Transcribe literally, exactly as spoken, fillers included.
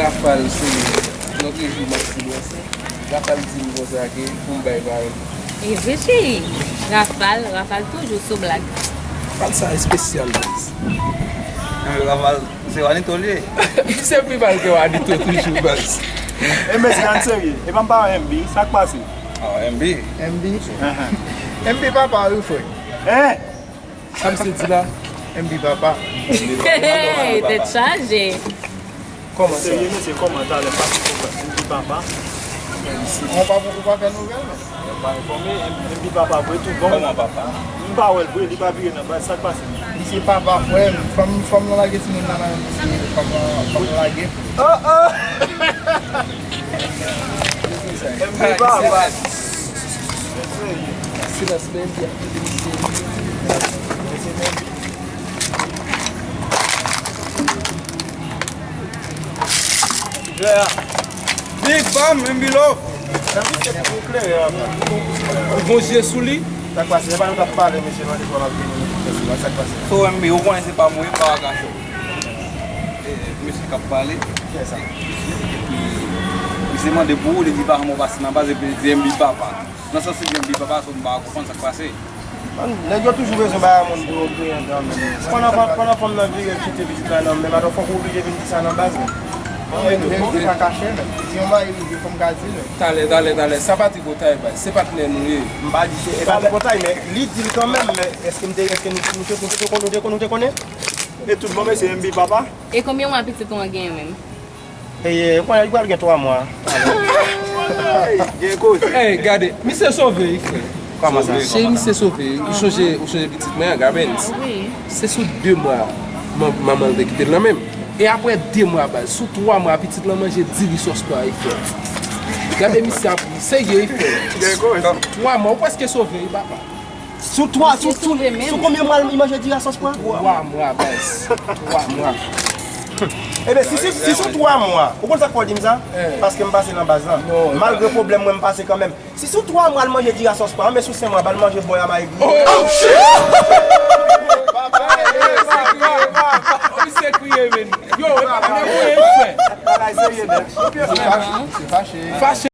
Rafal se lòt jou m ap silvanse. Rafal di m konsa ke pou m bay pawòl. E vre cheri, Rafal, Rafal toujou sou blag. Rafal sa espesyal, baz. Rafal se Wanito l ye. Se pi mal ke Wanito toujou, baz. E mesye, ann serye. E pa m pa M B, sa k pase? Ah, M B. M B. M B papa wi, frè. Hein? Sa misye di la? M B papa. Hey, tèt chaje. Kòman sa? Serye, mesye, kòman talè m pa fin konprann. M B papa. Ou pa, ou pa fè nouvèl, non? Ou pa enfòme, M B papa vre, tout bon. Kòman papa? M pa wè l vre, li pa vire nan baz, sa k pase? Misye papa, frè m, fanm, fanm nan lage timoun nan men misye, fanm nan, fanm nan lage. Oh, oh! M B papa. Silans, men M B ap kite misye. Big Bam, M B Love. Sa misye pou klere a. Ou gon je sou li? Sa k pase? Se pa nou k ap pale, mesye, nan lekòl ap vini, mesye, sa k pase? So, M B, ou konnen se pa mwen, m pa ka kache w. E, mesye k ap pale. Kiyès sa? Epi, misye mande pou ou, li di pa janm pase nan baz, epi li di M B papa. Nan sans li di M B papa, so m pa konprann sa k pase. Nèg yo toujou bezwen bay moun pou yo griyen dan men. Pandan, pandan fanm nan vire kite pitit la nan men, atò fòk ou oblije vin di sa nan baz, men. Mwen menm, mwen pa kache, men. Si yon bagay rive, fò m ka di l, men. Talè, talè, talè. Sa pa tripotay, bay. Se patnè nou ye. M pa di se, e pa tripotay, men li di l kanmenm, men èske m te, èske nou, nou te, nou te, nou te, nou te konnen? E tout bon, mesye, M B papa. E konbyen mwa pitit ou an genyen menm? E, e, li pral gen twa mwa. Gen koze. Ey, gade, misye sove, wi, frè. Kòman sa? Cheri, misye sove. Ou sonje, ou sonje pitit mwen an, Gabens? Wi. Se sou de mwa, man-, manman l te kite l nan men m. E apre de mwa, baz, sou twa mwa, pitit lan manje diri sòs pwa, wi, frè. Gade misye ap ri, serye, wi, frè. Gen koze. Twa mwa, ou prèske sove, wi, papa. Sou twa, sou, sou, sou konbyen mwa li manje diri a sòs pwa? Twa mwa, baz. Twa mwa. Ebyen, si, si, si sou twa mwa, ou konn sa k fè w di m sa? Eh. Paske m pase nan baz lan. Non, malgre pwoblèm mwen, m pase kanmenm. Si sou twa mwa l manje diri a sòs pwa, men sou senk mwa, ba l manje bòy a mayi griye. Oh, shit! Papa, misye kriye, papa. Oh, misye kriye, men. Yo, e pa, men, frè. Bagay serye, nèg. Se fache, se fache. Fache.